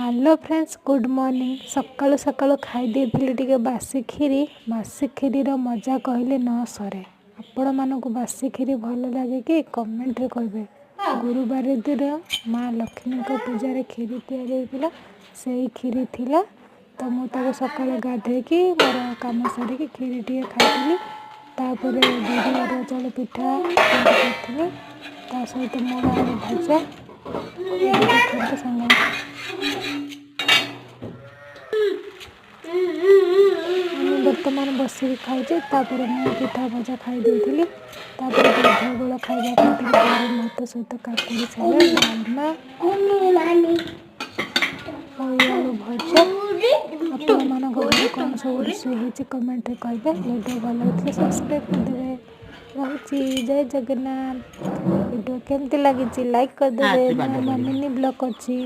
Hello friends, good morning. ସକାଳୁ ସକାଳୁ ଖାଇ ଦେଇଥିଲି ଟିକେ ବାସି କ୍ଷୀରି। ବାସି କ୍ଷୀରିର ମଜା କହିଲେ ନ ସରେ। ଆପଣମାନଙ୍କୁ ବାସି କ୍ଷୀରି ଭଲ ଲାଗେ କି? କମେଣ୍ଟରେ କହିବେ। ଗୁରୁବାର ଦିନ ମା ଲକ୍ଷ୍ମୀଙ୍କ ପୂଜାରେ କ୍ଷୀରି ତିଆରି ହେଇଥିଲା, ସେଇ କ୍ଷୀରି ଥିଲା। ତ ମୁଁ ତାକୁ ସକାଳେ ଗାଧେଇକି, ମୋର କାମ ସାରିକି କ୍ଷୀରି ଟିକେ ଖାଇଥିଲି। ତାପରେ ବିରି ଅରୁଆ ଚାଉଳ ପିଠା ତିଆରି କରିଥିଲି, ତା ସହିତ ମୂଳା ଆଳୁ ଭଜା। ଏବେ ଦେଖନ୍ତୁ ସାଙ୍ଗ, ଆମେ ବର୍ତ୍ତମାନ ବସିକି ଖାଉଛେ। ତାପରେ ମୁଁ ପିଠା ଭଜା ଖାଇ ଦେଇଥିଲି। ତାପରେ ଗାଧୁଆ ବେଳ ଖାଇବା ଖାଇଥିଲି ଗରମ ଭାତ ସହିତ କାକୁଡ଼ି ସାଲାଡ଼, ଡାଲମା, ପୋଇ ଆଳୁ ଭଜା। ଆପଣମାନଙ୍କ ଘରେ କ'ଣ ସବୁ ରୋଷେଇ ହେଇଛି, କମେଣ୍ଟରେ କହିବେ। ଭିଡ଼ିଓ ଭଲ ଲାଗିଥିଲେ ସବସ୍କ୍ରାଇବ୍ କରିଦେବେ। ରହୁଛି, ଜୟ ଜଗନ୍ନାଥ। ଭିଡ଼ିଓ କେମିତି ଲାଗିଛି, ଲାଇକ୍ କରିଦେବେ। ମୁଁ ମିନି ବ୍ଲଗ୍ ଅଛି।